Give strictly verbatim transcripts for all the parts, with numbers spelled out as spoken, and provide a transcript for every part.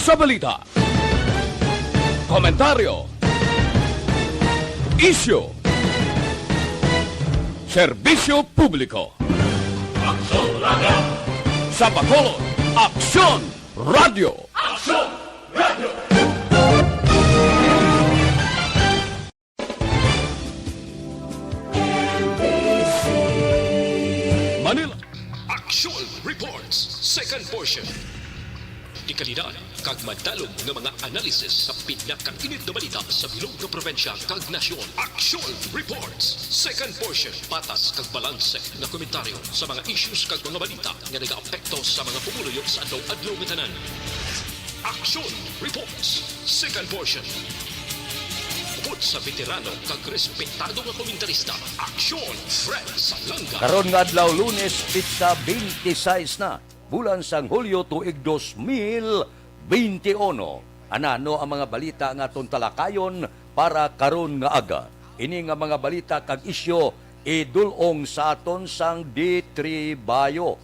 Sa balita, komentaryo, isyu, serbisyo publiko. Aksyon Radio. Sa Bacolod, Aksyon Radio. Aksyon Radio. Manila. Action Reports, second portion. Dekalidad kag madalom nga mga analisis sa pinakainit nga balita sa bilog nga probinsya kag nasyon. Action Reports, second portion. Patas kag balanse nga komentaryo sa mga issues kag mga balita nga nagaapekto sa mga pumuluyo sa adlaw-adlaw nga tanan. Action Reports, second portion. Upod sa veterano kag respetado nga komentarista, Action Fred Salanga. Karon nga adlaw, Lunes, pitsa twenty-six na, bulan sang Hulyo, tuig dos mil veintiuno. Anano ang mga balita nga aton talakayon para karon nga aga? Ini nga mga balita kag isyu idul-ong sa aton sang D three Bayo.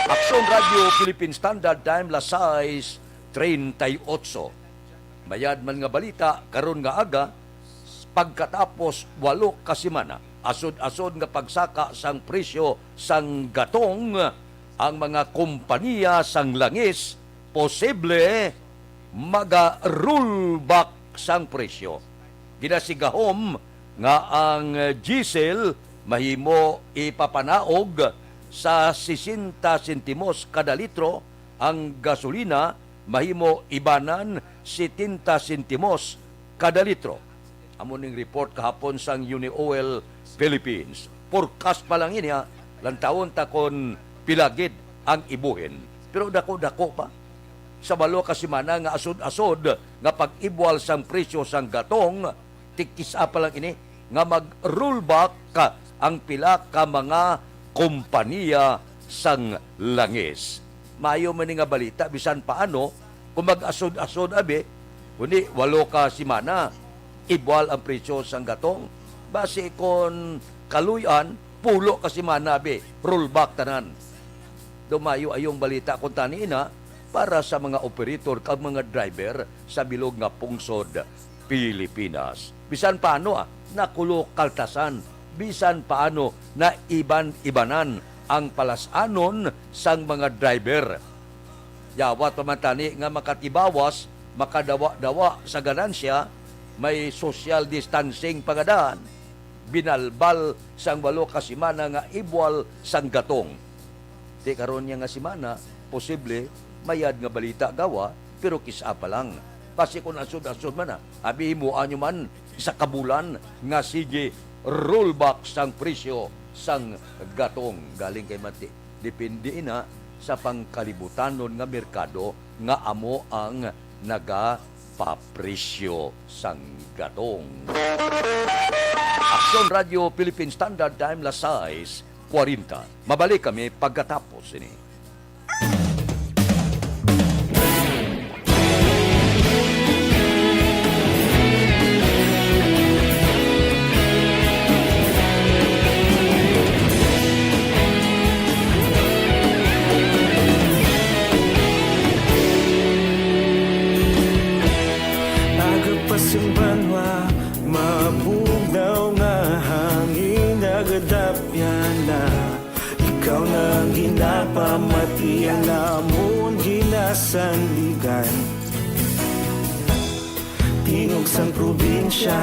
Aksyon Radio Philippine Standard Time, las sais treinta y ocho. Mayad man nga balita karon nga aga, pagkatapos walo ka semana, asod-asod nga pagsaka sang presyo sang gatong, ang mga kompaniya sang langis posible maga-rollback sang presyo. Ginasigahom nga ang diesel mahimo ipapanaog sa sesenta sentimos kada litro, ang gasolina mahimo ibanan setenta sentimos kada litro. Amo ning report kahapon sang Unioil Philippines. Forecast pa lang ini, ha. Lantawon ta kon pila gid ang ibuhin. Pero dako-dako pa. Sa balo ka semana nga asod-asod nga pag-ibwal sang presyo sang gatong, tikis-a pa lang ini nga mag-rollback ang pila ka mga kompaniya sang langis. Maayo man ni nga balita, bisan paano, kung mag-asod-asod, abi, kundi walo ka semana, ibwal ang presyo sang gatong. Basi kon kaluy-an, pulo ka semana, abi, rollback tanan. Daw maayo-ayong balita kuntani ina para sa mga operator kag mga driver sa bilog nga pungsod Pilipinas. Bisan paano, ah, nakulo kaltasan, bisan paano naiban-ibanan ang palas-anon sang mga driver. Yawat pa man tani nga makatibawas, makadawa-dawa sa ganansya, may social distancing pa nga daan. Binalbal sang walo ka semana nga ibwal sang gatong. Ti karon niya nga semana, posible mayad nga balita gawa, pero kis-a pa lang. Basi kon asod-asod man na, abi, himuan nyo man sa kabulan nga sige rollback sang presyo sang gatong. Galing kay mati, depende ina sa pangkalibutanon nga merkado nga amo ang nagapapresyo sang gatong. Aksyon Radio Philippine Standard Time, las sais kwarenta. Mabalik kami pagkatapos sini. Aga pa sing banwa, mabugnaw nga hangin, nagadapyan na. Ang ginapamatian namon ginasandigan, tingog sang probinsya,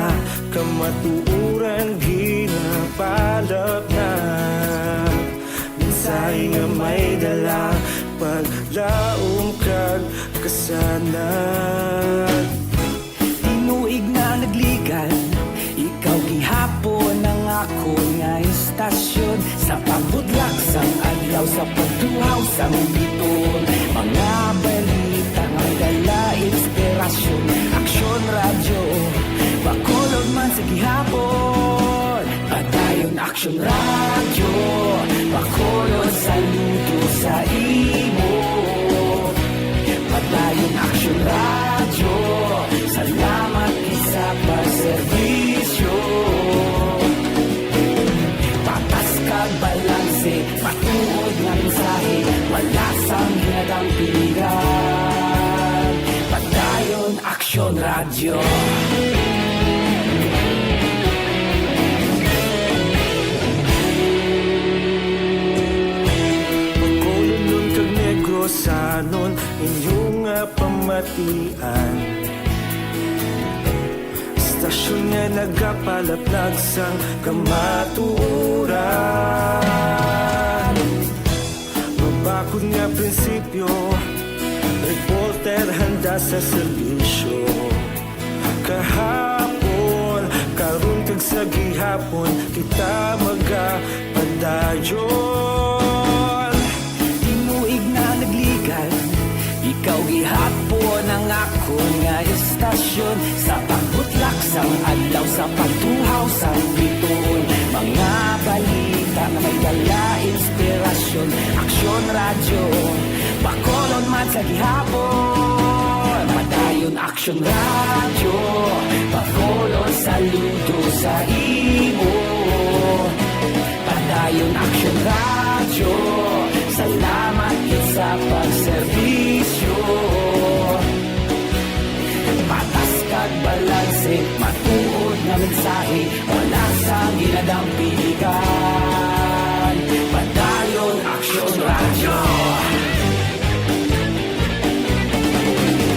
kamatuoran ginapalapnag. Mensahe nga may dala, paglaom kag kasanag. Tinuig na nagligan, ikaw gihapon ang akon nga istasyon. Sa pagbudlak sang adlaw, sa pagtuhaw sang biton, mga balita nga may dala inspirasyon. Aksyon Radyo, Bacolod man sa gihapon. Padayon Aksyon Radyo, Bacolod, saludo sa imo. Padayon Aksyon Radyo, salamat gid sa pagserbisyo. Patas kag balanse, matuod nga mensahe, wala sang ginadampigan. Padayon Aksyon Radyo. Bacolodnon kag Negrosanon, inyo nga pamatian. Istasyon nga nagapalaplag sang kamatuoran. Mabakod nga prinsipyo, reporter handa sa serbisyo. Kahapon, karon kag sa gihapon, kita magapadayon. Tinuig na nagligan, ikaw gihapon ang akon nga istasyon. Sa pagbutlak sang adlaw, sa pagtuhaw sang bituon, mga balita nga may dala inspirasyon. Aksyon Radyo, Bacolod man sa gihapon. Padayon Aksyon Radyo, Bacolod, saludo sa imo. Padayon Aksyon Radyo, salamat gid sa pagserbisyo. Patas kag balanse, matuod nga mensahe, wala sang ginadampigan. Padayon Aksyon Radyo.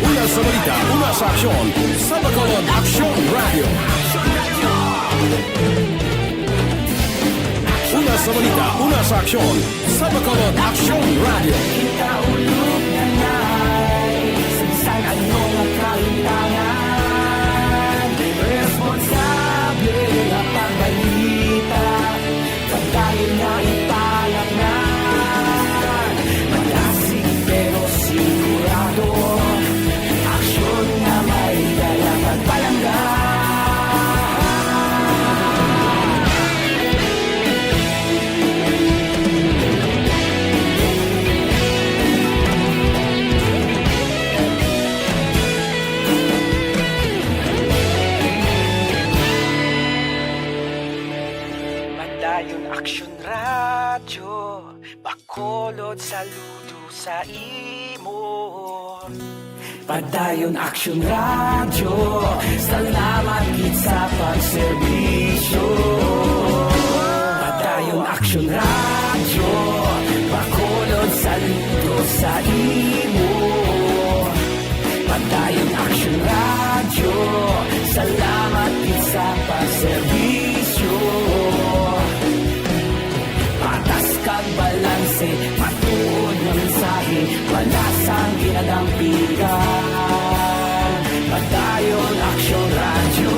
Una sa balita, una sa aksyon, sa Bacolod Aksyon Radyo. Una sa balita, una sa aksyon, sa Bacolod Aksyon Radyo. Kita ulog na nay, sa bisan ano nga kahimtangan, responsable nga pagbalita, padayon nga ipalapngan. Madasig pero sigurado, aksyon nga may dala kag palangga. Padayon Aksyon Radyo, Bacolod, saludo sa imo. Padayon Aksyon Radyo, salamat gid sa pagserbisyo. Padayon Aksyon Radyo, Bacolod, saludo sa imo. Padayon Aksyon Radyo, salamat gid sa pagserbisyo. Patas kag balanse, matuod nga mensahe, wala sang ginadampigan. Padayon Aksyon Radyo.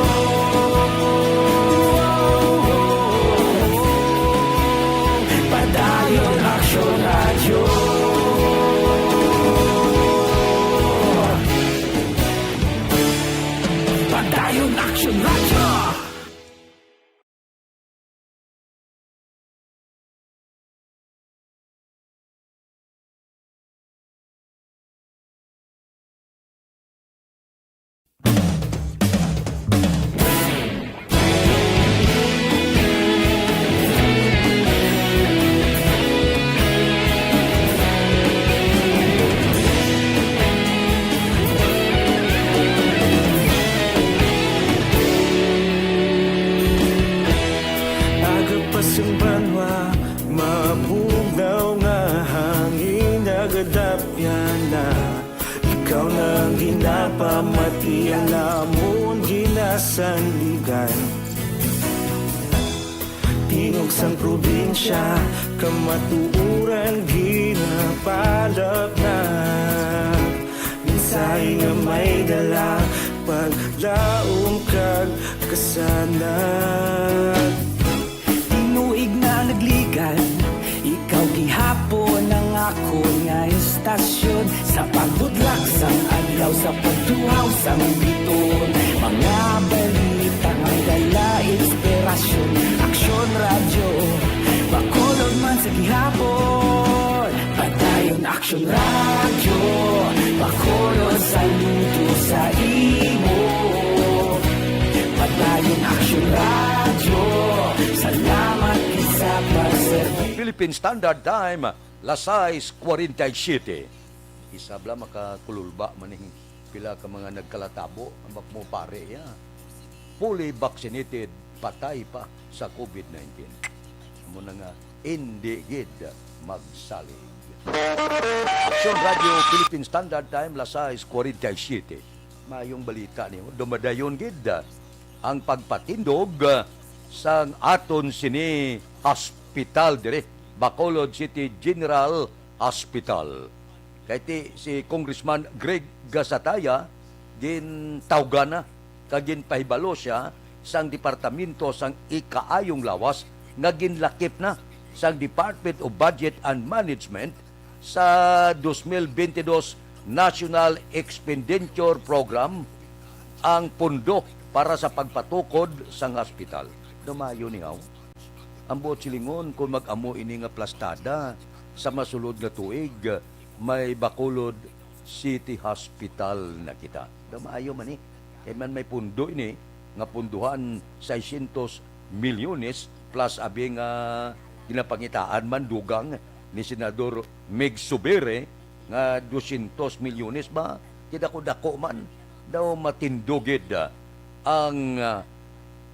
Padayon Aksyon Radyo. Padayon Aksyon Radyo. Pamati ang namon ginasandigan. Tingog sang probinsya, kamatuoran ginapalapnag. Mensahe nga may dala, paglaom kag kasanag. Tinuig na nagligan, ikaw gihapon ang akon nga istasyon. Sa pagbudlak sang adlaw, sa pagtuhaw sang biton, mga balita nga dala inspirasyon. Aksyon Radyo, Bacolod man sa gihapon. Padayon Aksyon Radyo, Bacolod, saludo sa imo. Padayon Aksyon Radyo, salamat gid sa pagserbi. Philippine Standard Time, las sais cuarenta y siete. Isab lang makakululba man ning pila ka mga nagkalatabo, ang bak-, mo pare, ya. Fully vaccinated, patay pa sa COVID nineteen. Amo na nga, hindi gid magsalig. Aksyon Radyo Philippine Standard Time, las sais cuarenta y siete. Mayong balita niyo, dumadayon gid ang pagpatindog sang aton sini hospital diri, Bacolod City General Hospital. Kay ti si Congressman Greg Gasataya, gintawgan na kag ginpahibalo sia sang Departamento sang Ikaayong Lawas nga ginlakip na sang Department of Budget and Management sa dos mil bentidós National Expenditure Program ang pondo para sa pagpatukod sang hospital. Dumayo ni haw. Ang buot silingon, kung mag-amo ini nga plastada, sa masulod nga tuig, may Bacolod City Hospital na kita. Daw maayo man ni. Kay man may pundo ini, nga punduhan seiscientos milyones plus abi nga ginapangitaan man dugang ni Senador Mig Subiri nga dosyentos milyones ba? Ti dako-dako man. Daw matindog gid, ah, ang, ah,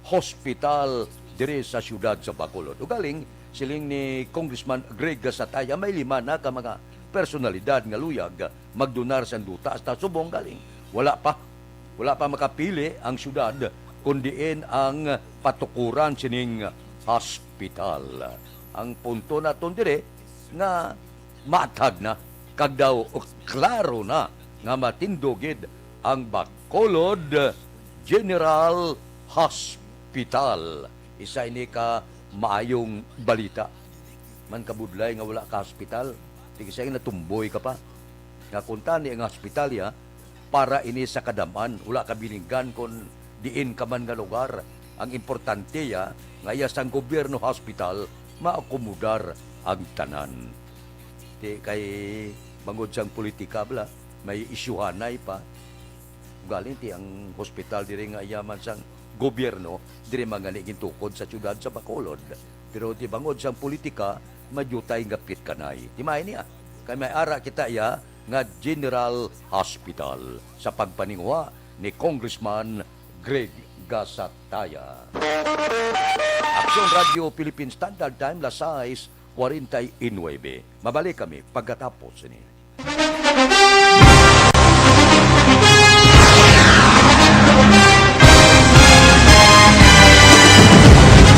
hospital diri sa siyudad sa Bacolod. Ugaling, siling ni Congressman Greg Gasataya, may lima na ka mga personalidad nga luyag magdonar sang duta hasta subong galing. Wala pa. Wala pa makapili ang siyudad kon diin ang patukuran sining hospital. Ang punto naton diri nga maathag na kag daw klaro na nga matindog gid ang Bacolod General Hospital. Isa ini ka maayong balita. Man kabudlay nga wala ka hospital, ti kisay natumboy ka pa. Nga kung tani ang hospital ya, para ini sa kadam-an, wala ka bilinggan kon diin ka man nga lugar. Ang importante ya, nga iya sang gobyerno hospital, maakomodar ang tanan. Ti kay bangod sang politika bala, may isyuhanay pa. Galing ti ang hospital diri nga iya man sang gobyerno, diri man gani gintukod sa siyudad sa Bacolod. Pero ti bangod sang politika, madyo tay nga pitkanay. Ti may niya, kay may ara kita iya nga General Hospital sa pagpaninguha ni Congressman Greg Gasataya. Aksyon Radio Philippine Standard Time, las sais cuarenta y nueve. Mabalik kami pagkatapos sini.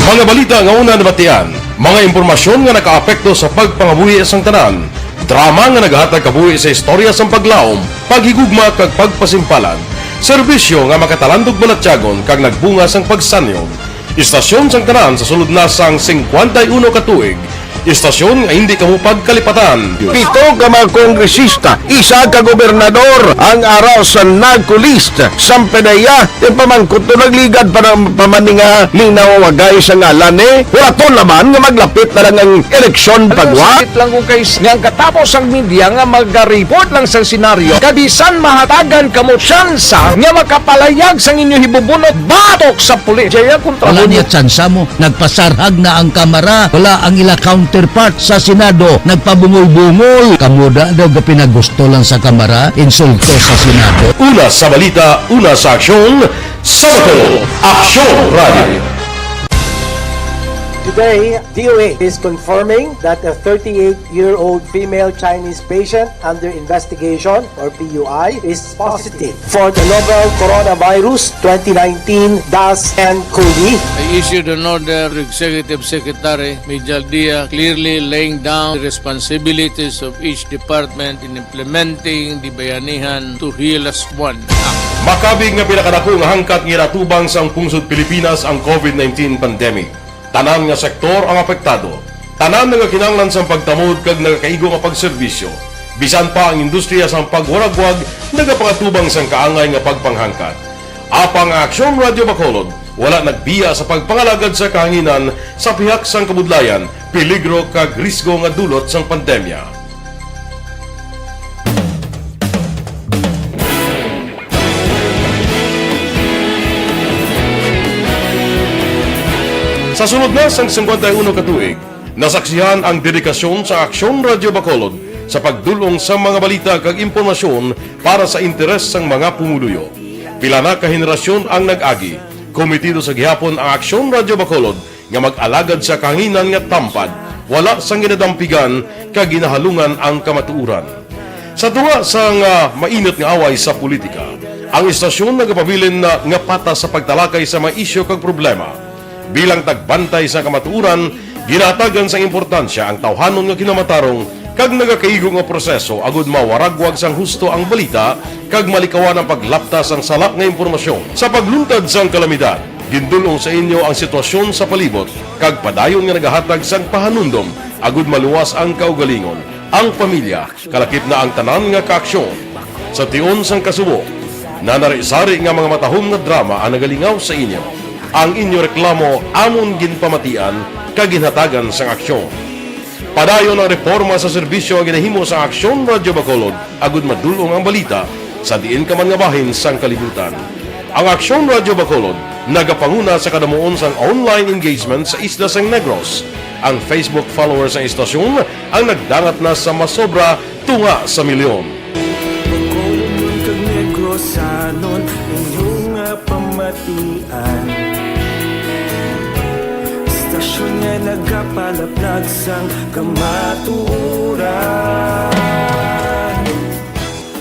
Mga balita nga una nabatian, mga impormasyon nga nakaapekto sa pagpangabuhi sang tanan, drama nga nagahatag kabuhi sa istorya sang paglaom, paghigugma kag pagpasimpalan, serbisyo nga makatalandog balatyagon kag nagbunga sang pagsanyog. Istasyon sang tanan sa sulod na sang singkwenta y uno ka tuig. Istasyon nga hindi kamo pagkalipatan. Pito ka mga kongresista, isa ka gobernador ang ara sa NARCO list. Sampanaya, ipamangkot to nagligad pa ng pamaninga linawagay sa ngalan ni Horaton naman nga maglapit na lang ang eleksyon pagwa. Sakit lang kung kay nga ang katapos ang media nga magaripot lang sa senaryo, kabisan mahatagan kamo tsansa nga makapalayag sang inyo hibubunot batok sa pulis. Jaya kontra Wala niya tsansa mo. Nagpasarhag na ang Kamara. Wala ang ila counterpart sa Senado. Nagpabungol-bungol. Kamo da daw gapinagusto lang sa Kamara. Insulto sa Senado. Una sa balita, una sa aksyon, sa Bacolod, Aksyon Radio. Today, D O H is confirming that a thirty-eight-year-old female Chinese patient under investigation, or P U I, is positive for the novel coronavirus twenty nineteen dash N cov. I issued an order to Executive Secretary Major Dia, clearly laying down the responsibilities of each department in implementing the Bayanihan to Heal As One Act. Makabig nga pinakadako nga hangkat nga ginatubang sang pungsod Pilipinas ang covid nineteen pandemic. Tanan nga sektor ang apektado. Tanan nagakinahanglan sang pagtamod kag nagakaigo nga pagserbisyo. Bisan pa ang industriya sang pagwaragwag nagapangatubang sang kaangay nga pagpanghangkat. Apang ang Aksyon Radyo Bacolod wala nagbiya sa pagpangalagad sa kahanginan sa pihak sang kabudlayan, peligro kag risgo nga dulot sang pandemya. Sa sulod na sang singkwenta y uno ka tuig, nasaksihan ang dedikasyon sa Aksyon Radyo Bacolod sa pagdul-ong sa mga balita kag impormasyon para sa interes sang mga pumuluyo. Pila na ka henerasyon ang nag-agi. Komitido sa gihapon ang Aksyon Radyo Bacolod nga mag-alagad sa kahanginan nga tampad, wala sang ginadampigan kag ginahalungan ang kamatuoran. Sa tunga sang, ah, mainit nga away sa politika, ang istasyon nagapabilin na nga patas sa pagtalakay sa mga isyu kag problema. Bilang tagbantay sa kamatuoran, ginahatagan sang importansya ang tawhanon nga kinamatarong kag nagakaigo nga proseso agud mawaragwag sang husto ang balita kag malikawan ang paglapta sang sala nga impormasyon. Sa pagluntad sang kalamidad, gindul-ong sa inyo ang sitwasyon sa palibot kag padayon nga nagahatag sang pahanumdom agud maluwas ang kaugalingon, ang pamilya, kalakip na ang tanan nga kaaksyon. Sa tion sang kasubo, nanari-sari nga mga matahom nga drama ang nagalingaw sa inyo. Ang inyo reklamo amon ginpamatian kag ginhatagan sang aksyon. Padayon ang reporma sa serbisyo nga ginahimo sang Aksyon Radyo Bacolod agud madul-ong ang balita sa diin ka man nga bahin sang kalibutan. Ang Aksyon Radyo Bacolod nagapanguna sa kadamuon sang online engagement sa isla sang Negros. Ang Facebook followers sang istasyon ang nagdangat na sa masobra tunga sa milyon. Bacolodnon kag Negrosanon, inyo nga pamatian. Istasyon nga nagapalaplag sang kamatuoran.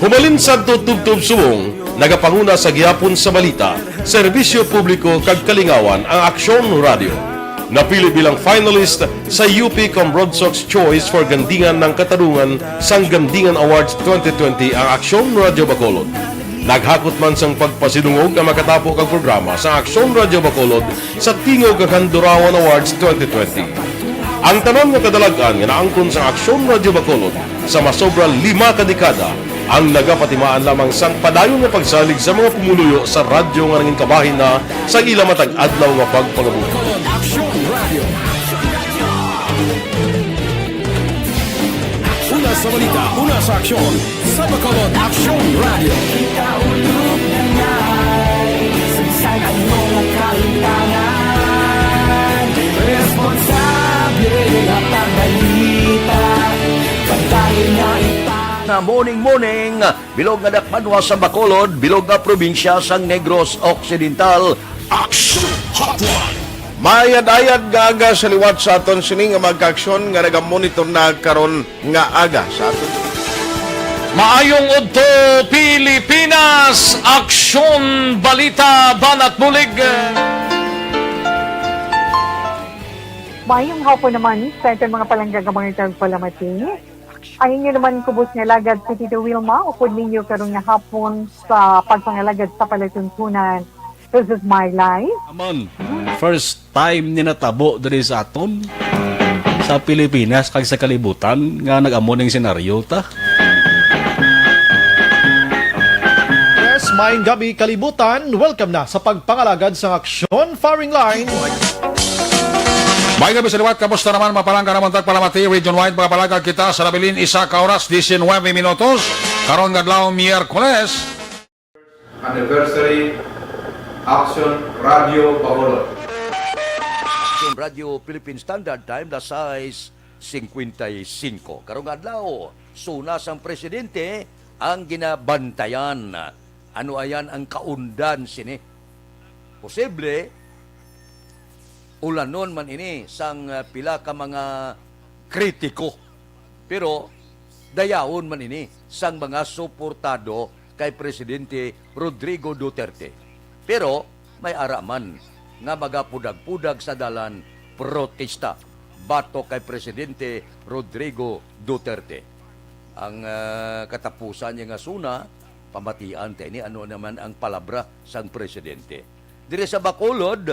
Humalin sadto tubtob subong, nagapanguna sa gihapon sa balita, serbisyo publiko kag kalingawan ang Aksyon Radyo. Napili bilang finalist sa U P Comrade Sox Choice for Gandingan ng Katarungan sang Gandingan Awards twenty twenty ang Aksyon Radyo Bacolod. Naghakot man sang pagpasidungog ang makatapo kag programa sa Aksyon Radyo Bacolod sa Tingog kag Handurawan Awards twenty twenty. Ang tanan nga kadalag-an nga naangkon sa Aksyon Radyo Bacolod sa masobra lima ka dekada ang nagapatimaan lamang sang padayon nga pagsalig sa mga pumuluyo sa radyo nga nangin kabahin na sa ila matag adlaw nga pagpangabuhi. Una sa balita, una sa aksyon, sa Bacolod Aksyon Radio. Kita ulog na ngay, sagsag ang mga kaintangan. Responsable nga pagbalita, pagdali na ita. Na morning, morning, bilog nga dakbanwa sa Bacolod, bilog nga probinsya sang Negros Occidental. Action Hotline. Maayad-ayad nga aga sa liwat sa aton sini nga mga kaaksyon nga nagamonitor na karon nga aga sa aton. Maayong udto, Pilipinas! Aksyon, balita, banat bulig. Maayong hapon naman sa aton mga palangga nga mga tagpalamati. Ang inyo naman kubos nga alagad si Tito Wilma, upod ninyo karon nga hapon sa pagpangalagad sa palatuntunan. This is my life. Aman, first time ni natabo diri sa aton, sa Pilipinas kag sa kalibutan nga nag-amo ning senaryo ta. Yes, maayong gabi, kalibutan. Welcome na sa pagpangalagad sang aksyon, firing line. Maayong gabi sa liwat, kamusta naman, mga palangga namon tagpalamati, region-wide, mga palangga kita sa nabilin, isa ka oras, diecinuebe minutos, karon nga adlaw, Miyerkules. Anniversary, Action Radio Bacolod. Action Radio Philippine Standard Time, alas sais cincuenta y cinco. Karong adlaw, suna sang presidente ang ginabantayan. Ano ayan ang kaundan sini? Posible, ulanon man ini sang, ah, pila ka mga kritiko. Pero dayawon man ini sang mga suportado kay Presidente Rodrigo Duterte. Pero may ara man nga magapudag-pudag sa dalan protesta batok kay Presidente Rodrigo Duterte. Ang, ah, katapusan niya nga suna, pamatian ta ini ano naman ang palabra sang presidente. Diri sa Bacolod,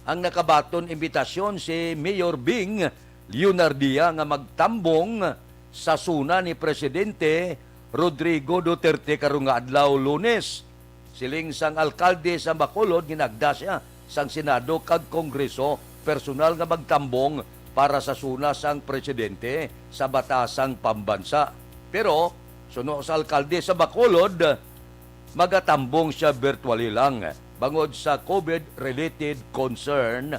ang nakabaton imbitasyon si Mayor Bing Leonardia nga magtambong sa suna ni Presidente Rodrigo Duterte karong nga adlaw, Lunes. Siling sang alkalde sa Bacolod, ginagda siya sang Senado kag Kongreso personal nga magtambong para sa suna sang presidente sa batasang pambansa. Pero suno sa alkalde sa Bacolod, magatambong siya virtually lang bangod sa COVID-related concern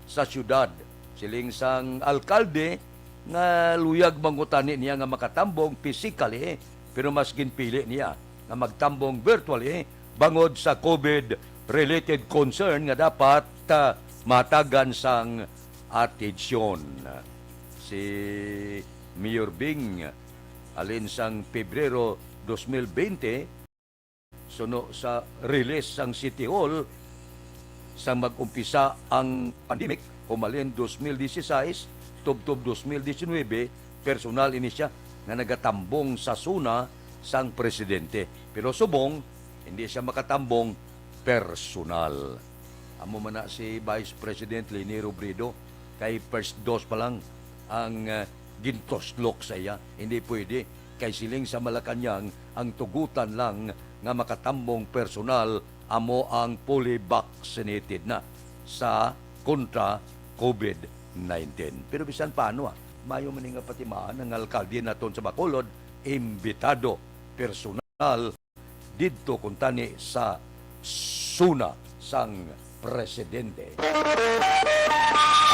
sa siyudad. Siling sang alkalde nga luyag mangutani niya nga makatambong physically, pero mas ginpili niya nga magtambong virtually bangod sa COVID-related concern nga dapat, ah, matagan sang atensyon. Si Mayor Bing, alin sang Pebrero dos mil bente, suno sa release sang City Hall, sa mag-umpisa ang pandemic, humalin dos mil dieciséis, tubtob dos mil diecinuebe, personal ini siya nga nagatambong sa suna sang presidente. Pero subong, hindi siya makatambong personal. Amo man na si Vice President Leni Robredo, kay first dose pa lang ang, ah, gintuslok sa iya. Hindi pwede, kay siling sa Malacañang, ang tugutan lang nga makatambong personal amo ang fully vaccinated na sa kontra COVID nineteen. Pero bisan paano, ah, mayo man ni nga patimaan ang alkalde naton sa Bacolod, imbitado personal didto kuntani sa suna sang presidente.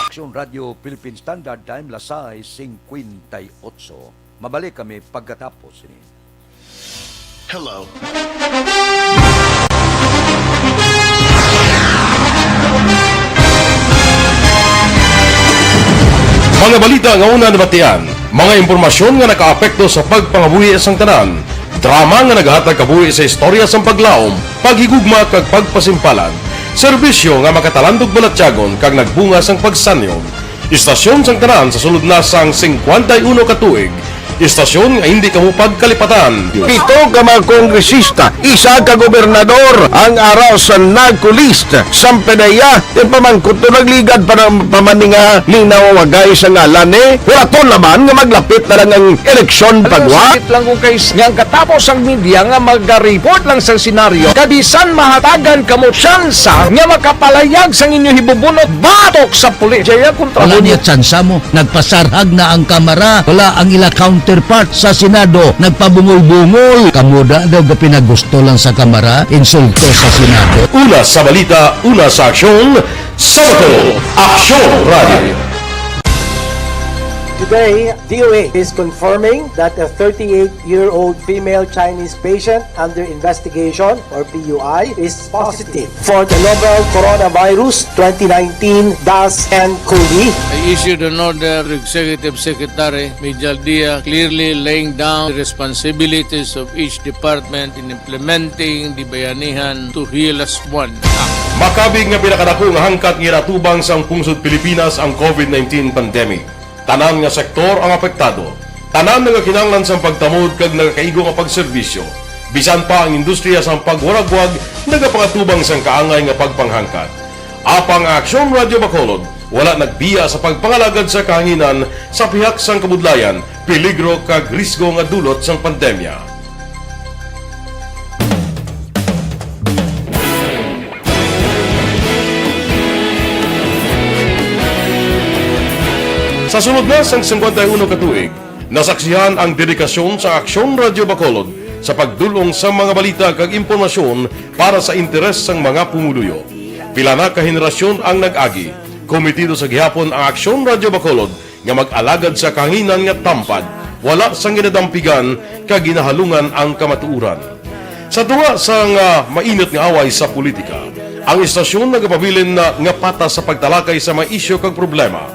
Aksyon Radio Philippine Standard Time, las sais cincuenta y ocho. Mabalik kami pagkatapos sini. Hello. Mga balita nga una nabatian, mga impormasyon nga nakaapekto sa pagpangabuhi sang tanan, drama nga nagahatag kabuhi sa istorya sang paglaom, paghigugma kag pagpasimpalan, serbisyo nga makatalandog balatyagon kag nagbunga sang pagsanyog. Istasyon sang tanan sa sulod na sang singkwenta y uno ka tuig. Istasyon nga hindi kamo pagkalipatan. Pito ka mga kongresista, isa ka gobernador ang ara sa narco list. Samtang iya, ipamangkot to, nagligad pa na, pa man ni nga linaw wagay sa ngalan ni. Hulaton naman nga maglapit na lang ang eleksyon pagwa. Sakit lang kung kay s-, nga ang katapos ang media nga mag-report lang sa senaryo, kabisan mahatagan kamo tsansa nga makapalayag sang inyo hibubunot batok sa pulis. Jaya kontra Wala mo. Niya tsansa mo. Nagpasarhag na ang Kamara. Wala ang ila counterpart sa Senado. Nagpabungol-bungol. Kamo da daw ga pinagusto lang sa Kamara, insulto sa Senado. Una sa balita, una sa aksyon, sa Bacolod, Aksyon Radio. Today, D O H is confirming that a thirty-eight-year-old female Chinese patient under investigation, or P U I, is positive for the novel coronavirus twenty nineteen dash N cov. I issued an order to Executive Secretary Mijal Dia, clearly laying down the responsibilities of each department in implementing the Bayanihan to Heal Us One Act. Makabig nga pinakadako nga hangkat nga ginatubang sang pungsod Pilipinas ang COVID nineteen pandemic. Tanan nga sektor ang apektado. Tanan nagakinahanglan sang pagtamod kag nagakaigo nga pagserbisyo. Bisan pa ang industriya sang pagwaragwag nagapangatubang sang kaangay nga pagpanghangkat. Apang ang Aksyon Radio Bacolod wala nagbiya sa pagpangalagad sa kahanginan sa pihak sang kabudlayan, peligro kag risgo nga dulot sang pandemya. Sa sulod na sang singkwenta y uno ka tuig, nasaksihan ang dedikasyon sa Aksyon Radio Bacolod sa pagdul-ong sa mga balita kag impormasyon para sa interes sang mga pumuluyo. Pila na ka henerasyon ang nag-agi. Komitido sa gihapon ang Aksyon Radio Bacolod nga mag-alagad sa kahanginan nga tampad, wala sang ginadampigan kag ginahalungan ang kamatuoran. Sa tunga sang, ah, mainit nga away sa politika, Ang istasyon nagapabilin na nga patas sa pagtalakay sa mga isyu kag problema.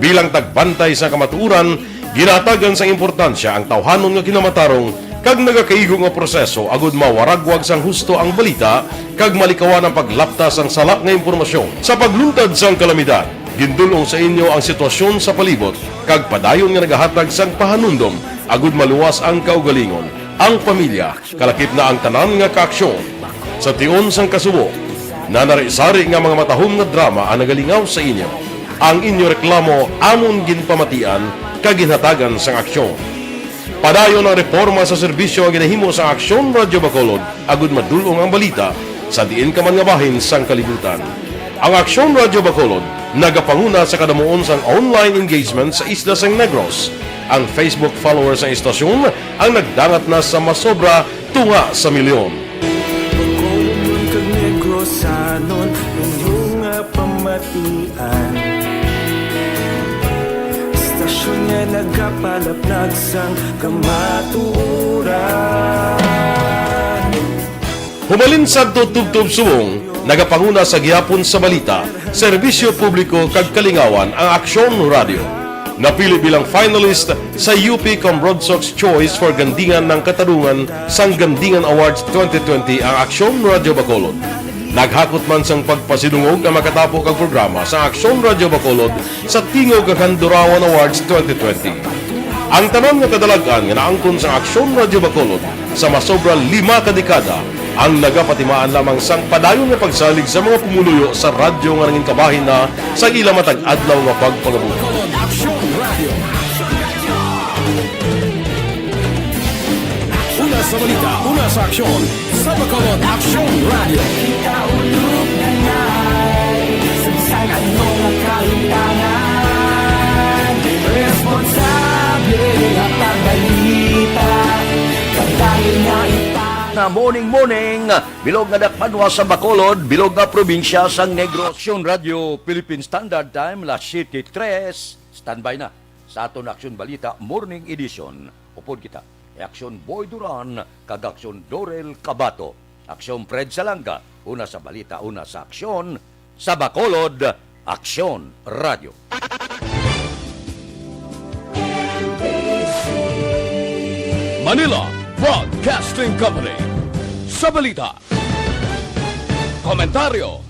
Bilang tagbantay sa kamatuoran, ginahatagan sang importansya ang tawhanon nga kinamatarong kag nagakaigo nga proseso agud mawaragwag sang husto ang balita kag malikawan ang paglapta sang sala nga impormasyon. Sa pagluntad sang kalamidad, gindul-ong sa inyo ang sitwasyon sa palibot kag padayon nga nagahatag sang pahanumdom agud maluwas ang kaugalingon, ang pamilya, kalakip na ang tanan nga kaaksyon. Sa tion sang kasubo, nanari-sari nga mga matahom nga drama ang nagalingaw sa inyo. Ang inyo reklamo amon ginpamatian kag ginhatagan sang aksyon. Padayon ang reporma sa serbisyo nga ginahimo sang Aksyon Radyo Bacolod agud madul-ong ang balita sa diin ka man nga bahin sang kalibutan. Ang Aksyon Radyo Bacolod nagapanguna sa kadamuon sang online engagement sa isla sang Negros. Ang Facebook followers sang istasyon ang nagdangat na sa masobra tunga sa milyon. Bacolod kag Negrosanon, inyo nga pamatian. Istasyon nga nagapalaplag sang kamatuoran. Humalin sadto tubtob subong, nagapanguna sa gihapon sa balita, serbisyo publiko kag kalingawan ang Aksyon Radyo. Napili bilang finalist sa U P Comrade Sox Choice for Gandingan ng Katarungan sang Gandingan Awards twenty twenty ang Aksyon Radyo Bacolod. Naghakot man sang pagpasidungog ang makatapo kag programa sa Aksyon Radyo Bacolod sa Tingog kag Handurawan Awards twenty twenty. Ang tanan nga kadalag-an nga naangkon sa Aksyon Radyo Bacolod sa masobra lima ka dekada ang nagapatimaan lamang sang padayon nga pagsalig sa mga pumuluyo sa radyo nga nangin kabahin na sa ila matag adlaw nga pagpangabuhi. Bacolod Aksyon Radio. Una sa balita, una sa aksyon, sa Bacolod Aksyon Radio. Sa ano nga kalimtangan, responsable nga pagbalita, pagdali nga ita. Na morning, morning, bilog nga dakpanwa sa Bacolod, bilog nga probinsya sang Negros. Aksyon Radio, Philippine Standard Time, las siyete tres. Standby na sa aton Aksyon Balita Morning Edition. Upod kita, Aksyon Boy Duran kag Aksyon Dorel Cabato. Aksyon Fred Salanga, una sa balita, una sa aksyon, sa Bacolod, Aksyon Radio. Manila Broadcasting Company. Sa balita, komentaryo,